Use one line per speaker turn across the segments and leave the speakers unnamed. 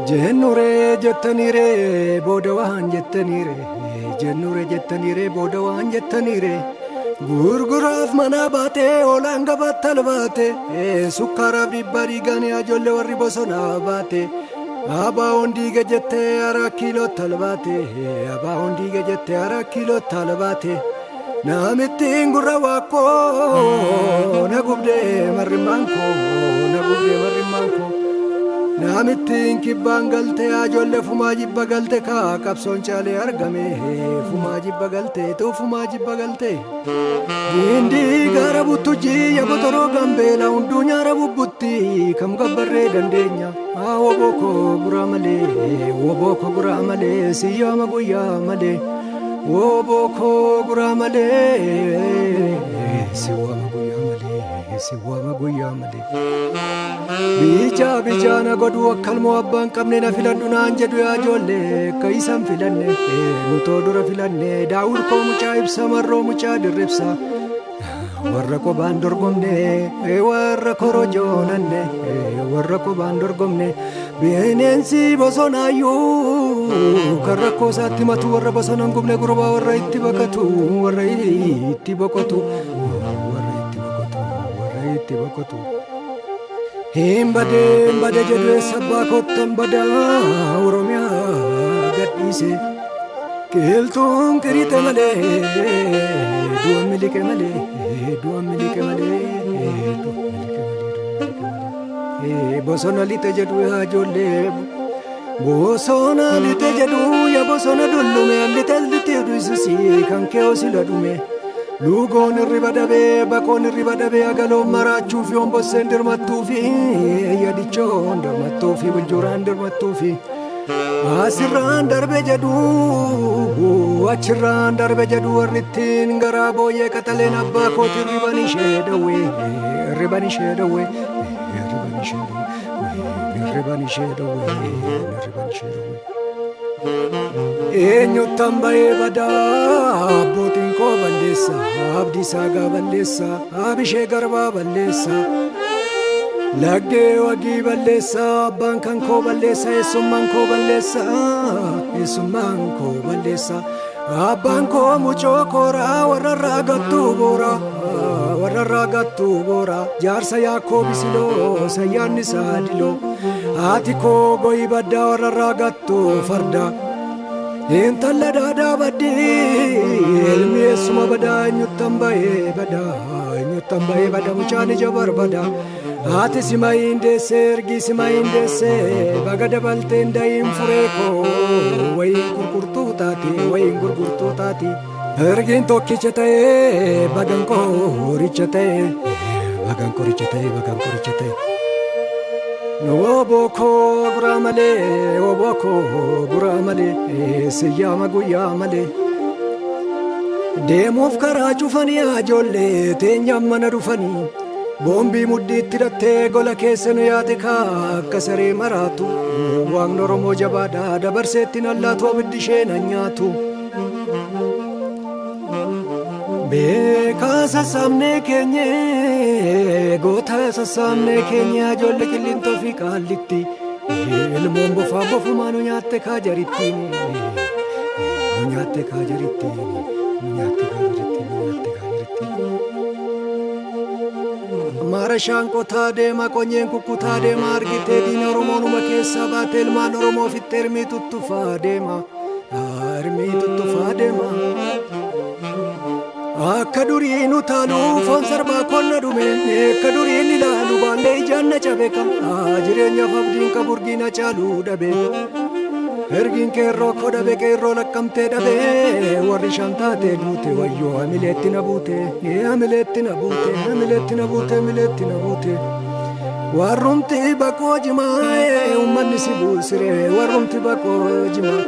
Jennure jettanire booda waan jettanire jennure jettanire booda waan jettanire gurguraaf mana baate oolaan gabaatti albaate sukkaaraaf dhibba dhiiganii ijoollee warri bosonaa baate abaawoon diiga jettee 4 kiilootti albaate abaawoon diiga jettee 4 kiilootti albaate namittiin gurra waakkoo na gubdee marrimmaan koo na gubdee marrimmaan koo. Namittiin kibbaan galtee ijoollee fumaa jibba galte kaa qabsoon caalee argame fumaa jibba galte tuu fumaa jibba galte. Gindii gara butujii yabotoroo gambeela hunduu nyaara bubbutti kam gabbarree dandeenya. Wobooko guraa malee wobooko guraa malee siyyaama guyyaa malee wobooko guraa malee siwaama guyyaa malee siwaama guyyaa malee. Bija bija na godhu akkalmoo abbaan qabne na filadhu naan jedhu yaa ijoollee akka isaan filanne nutoo dura filanne daawur koo mucaa ibsa marroo mucaa dirribsa warra qobaan dorgomne warra korojoonanne warra qobaan dorgomne bineensi bosonaayyuu kan rakkoo isaatti matu warra bosonaan gubne gurbaa warra itti baqatu warra itti boqotu warra itti boqotu warra itti boqotu. Hin bade jedhu eessa abbaa koottan badaa Oromiyaa gadhiise qilxuun qirixe malee du'a miliqe malee du'a miliqe malee du'a miliqe malee bosona lixe jedhu yaa ijoollee bosona lixe jedhu yaa bosona dullume lixe lixe jedhu kan kee osila dhume. Lugoon irriba dhabee baqoon irriba dhabee agaloon maraachuu fi ombosseen dirmattuu fi yadichoon dirmattuu fi buljuuraan dirmattuu fi asirraan darbe jedhu achirraan darbe jedhu warri ittiin garaa booyyee qaxaleen abbaa kooti irriban ishee dhawwee irriban ishee dhawwee irriban ishee dhawwee irriban ishee dhawwee irriban ishee dhawwee. Eenyuttan ba'ee badaa abbootiin koo balleessa Abdiisaa gaa balleessa Abishee Garbaa balleessa laggee wagii balleessa abbaan kan koo balleessa eessummaan koo balleessa eessummaan koo balleessa abbaan koo mucoo kooraa warrarraa gattuu boora warrarraa gattuu boora jaarsa yaakkoo bisiloo sayyaanni isaa diloo haati koo goyi baddaa warrarraa gattuu farda. Intala daadaa baddii ilmi eessuma badaa eenyuttan ba'ee badaa eenyuttan ba'ee bada mucaan ija barbada haati simayiin deessee ergii simayiin deessee baga dabalteen da'iin furee koo wayiin gurgurtuu taati wayiin gurgurtuu taati ergiin tokkicha ta'ee bagan qoricha ta'ee bagan qoricha ta'ee bagan qoricha ta'ee. Wobooko guraa malee wobooko guraa malee siyyaama guyyaa malee deemuuf karaa cufanii ijoollee teenyaan mana dhufanii boombii mudhiitti hidhattee gola keessa nu yaate kaa akka saree maraatu waaqni Oromoo jabaadha dabarseetti nallaatu abiddi ishee nan nyaatu. Beekaa sassaabnee keenye goota sassaabnee keenye ijoollee qillintoo fi qaallitti ilmoon bofaa bofumaa nu nyaatte kaa jarittiin nu nyaatte kaa jarittiin nu nyaatte kaa jarittiin nu nyaatte kaa jarittiin. Maarashaan qotaa deema qonyeen kukkutaa deema argitee diina Oromoonuma keessaa baate ilmaan Oromoo fitte hirmii tuttufaa deema hirmii tuttufaa deema. Akka duriin utaalu foon sarbaa konna dhume akka duriin ilaalu baallee ijaan na cabe jireenyaaf abdiin qabu urgiin caaluu dhabe ergiin qeerroo koo dhabe qeerroo lakkamtee dhabe warri shan taatee duute wayyoo amileetti na buute amileetti na buute amileetti na buute amileetti na buute. Warrumti baqoo jimaa uummanni si buusire warrumti baqoo jimaa.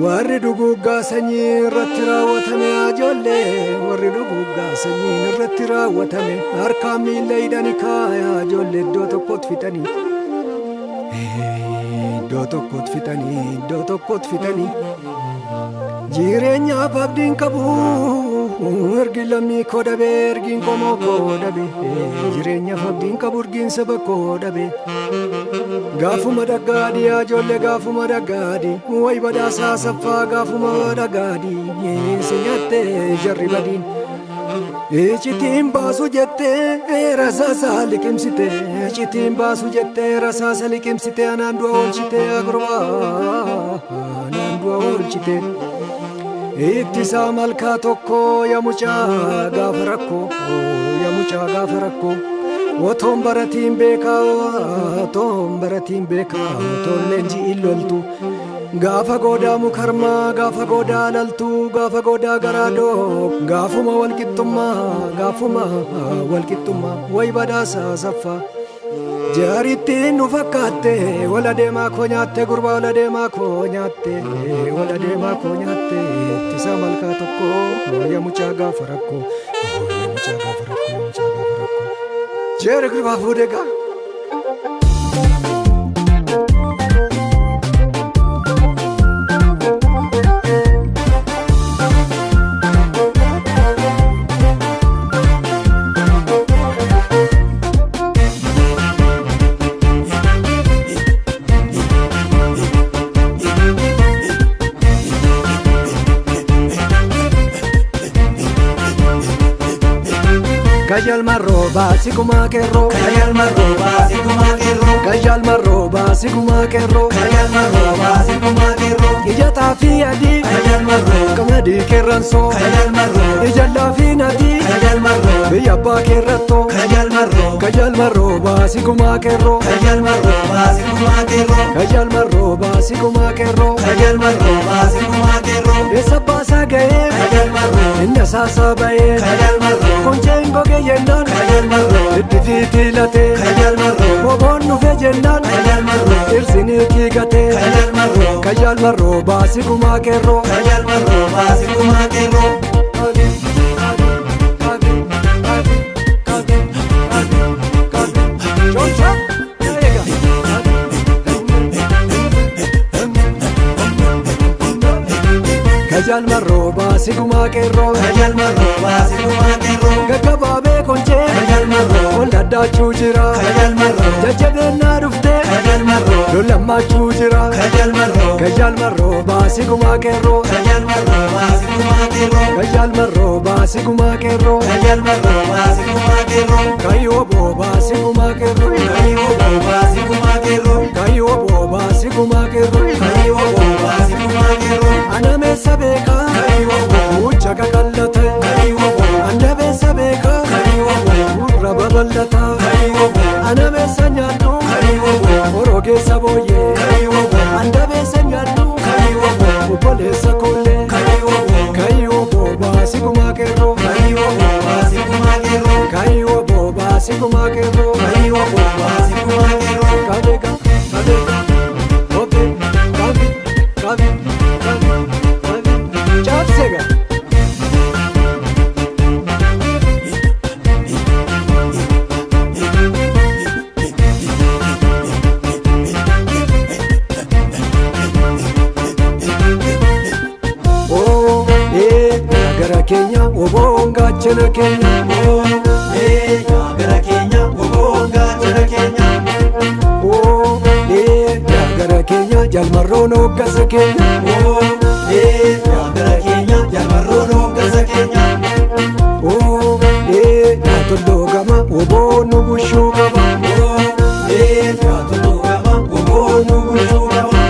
Warri dhuguggaa sanyii irratti raawwatame ijoollee warri dhuguggaa sanyii irratti raawwatame harkaan miilla hidhanii kaayaa ijoollee iddoo tokkotti fixanii iddoo tokkotti fixanii iddoo tokkotti fixanii. Jireenyaaf abdiin qabu ergi lammii koo dhabe ergiin qomoo koo dhabe jireenyaaf abdiin qabu ergiin saba koo dhabe gaafuma dhaggaadhi ijoollee gaafuma dhaggaadhi wayi badhaasaa saffaa gaafuma dhaggaadhi si nyaatte jarri badiin. Icitiin baasu jettee rasaasa liqimsite icitiin baasu jettee rasaasa liqimsite anaan du'a oolchite agurbaa anaan du'a oolchite. Ittisaa malkaa tokko yaa mucaa gaafa rakkoo yaa mucaa gaafa rakkoo otoon baratiin beekaa otoon baratiin beekaa otoon leenji'in loltu gaafa goodaa mukarmaa gaafa goodaa laltuu gaafa goodaa garaadoo gaafuma walqixxummaa gaafuma walqixxummaa wayi badhaasaa saffaa. Jaarittiin nu fakkaatte wal adeemaa koo nyaatte gurbaa wal adeemaa koo nyaatte wal adeemaa koo nyaatte ittisaa malkaa tokko yaa mucaa gaafa rakkoo yaa mucaa gaafa rakkoo yaa mucaa gaafa rakkoo. Jeeri gurbaa fuudhee gaa. Kajal marroba sikuma kerro
Kajal marroba sikuma kerro
Kajal marroba sikuma kerro
Kajal marroba sikuma kerro
Ija xaafii adii
Kajal marroba
qamadii keerransoo
Kajal marroba
ija laafii nadii
Kajal marroba
biyya abbaa keerrattoo
Kajal marroba
Kajal marroba sikuma kerro
Kajal marroba sikuma kerro
Kajal marroba sikuma kerro
Kajal marroba sikuma kerro
Eessa baasaa ga'ee
Kajal marroba
inni asaasaa ba'ee
Kajal marroba
Koncheen gogee jennaan
Kajal marroba
itti fiitii latee
Kajal marroba
Boboon dhufe jennaan
Kajal marroba
Irsiniitii gatee
Kajal marroba
Kajal marroba sikuma kerro
Kajal marroba sikuma kerro
Kajal marroba sikuma kerro
Kajal marroba sikuma kerro
Gaggabaabee konchee
Kajal marroba
ol addaachuu jira
Kajal marroba
Jajjabeennaa dhuftee
Kajal marroba
lolammaachuu jira
Kajal marroba
Kajal marroba sikuma kerro
Kajal marroba sikuma kerro
Kajal marroba sikuma kerro
Kajal marroba sikuma kerro
Kayyoo boobaa sikuma kerro
Kayyoo boobaa sikuma kerro
Kayyoo boobaa sikuma kerro
Kayyoo boobaa sikuma kerro
Ana meessa beekaa
Kayyoo boobaa
Mucha kakallate
Kayyoo boobaa
Ana meessa beekaa
Kayyoo boobaa
Gurra babal'ataa
Kayyoo boobaa
Ana meessa nyaadhu
Kayyoo boobaa
Horoo keessa booyyee
Kayyoo boobaa
Anda meessa nyaadhu
Kayyoo boobaa
Obboleessa koollee
Kayyoo boobaa
Kayyoo boobaa sikuma kerro
Kayyoo boobaa sikuma kerro
Kayyoo boobaa sikuma kerro
Kayyoo boobaa sikuma kerro
Kabeeka kabeeka Obe kabi kabi kabi kabi Cabseega. Oo ee gara keenya oboon gaachana keenya.
Oo ee gara keenya oboon gaachana keenya
Oo ee gara keenya jalmarroon hooggasa keenya.
Oo ee gara keenya jalmarroon hooggasa keenya
Oo ee tolloo gama oboon nu bushuu qaba.
Oo ee tolloo gama oboon nu bulchuu qaba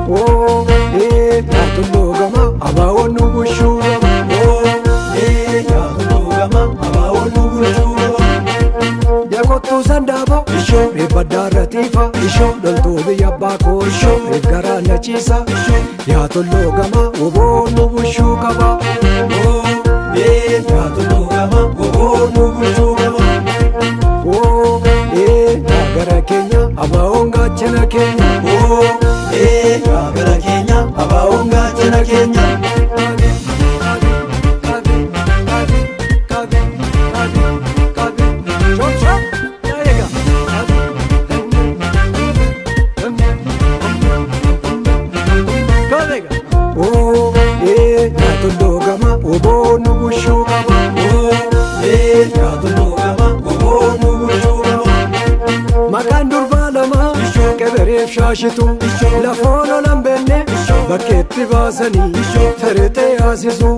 Oo ee tolloo gama abaawoon nu bushuu qaba.
Oo ee tolloo gama abaawoon nu bulchuu qaba
Yaa sandaaboo
Ishoo
reeffa addaarra tiifa
Ishoo
loltuu biyya abbaa koo
Ishoo
reef garaa na ciisa
Ishoo
yaa tolloo gama oboon nu bushuu qaba.
Oo ee tolloo gama oboon nu bulchuu qaba
Oo ee gara keenya abaawoon gaachana keenya.
Oo ee gara keenya abaawoon gaachana keenya
Kabi kabi kabi kabi kabi kabi Chop chop eega. Kabeega. Oo Oboo nu bushuu qaba.
Yaa tulluu gama oboo nu bulchuu qaba.
Maqaan durbaa lama qebereef shaashitu lafoo lolan beenne bakkeetti baasanii firixee yaasisu.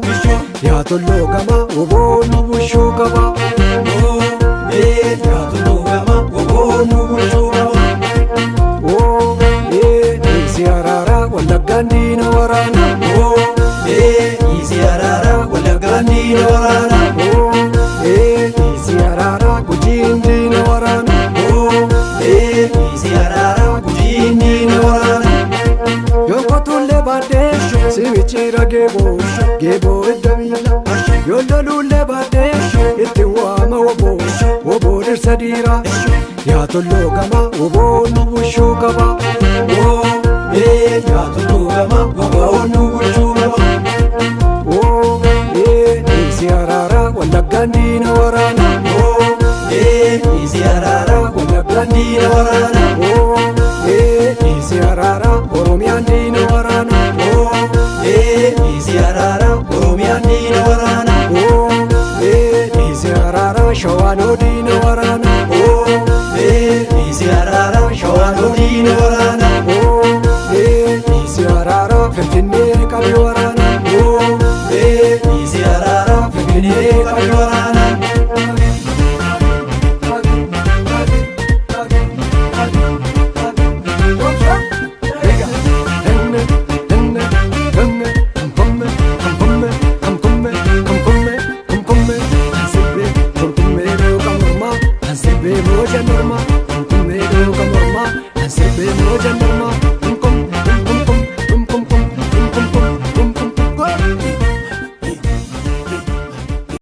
Yaa tulluu gama oboo nu bushuu qaba.
Yaa tulluu gama oboo nu bulchuu qaba.
Dhiisi araaraa Wallaggaan diina waraana.
Dhiisi araaraa Wallaggaan diina waraana.
Dhiisi araaraa Gujiin diina waraana.
Dhiisi araaraa Gujiin diina waraana.
Yonkotullee baadhee simichiira geeboo geeboo edda miila. Yolloluullee baadhee itti waama oboo oboo dhirsa dhiira. Yaa tulluu gama oboo nu bushuu qaba.
Yaa tulluu gama oboo nu bulchuu qaba.
Dhiisi araaraa Wallaggaan diina waraana.
Dhiisi araaraa Wallaggaan diina waraana.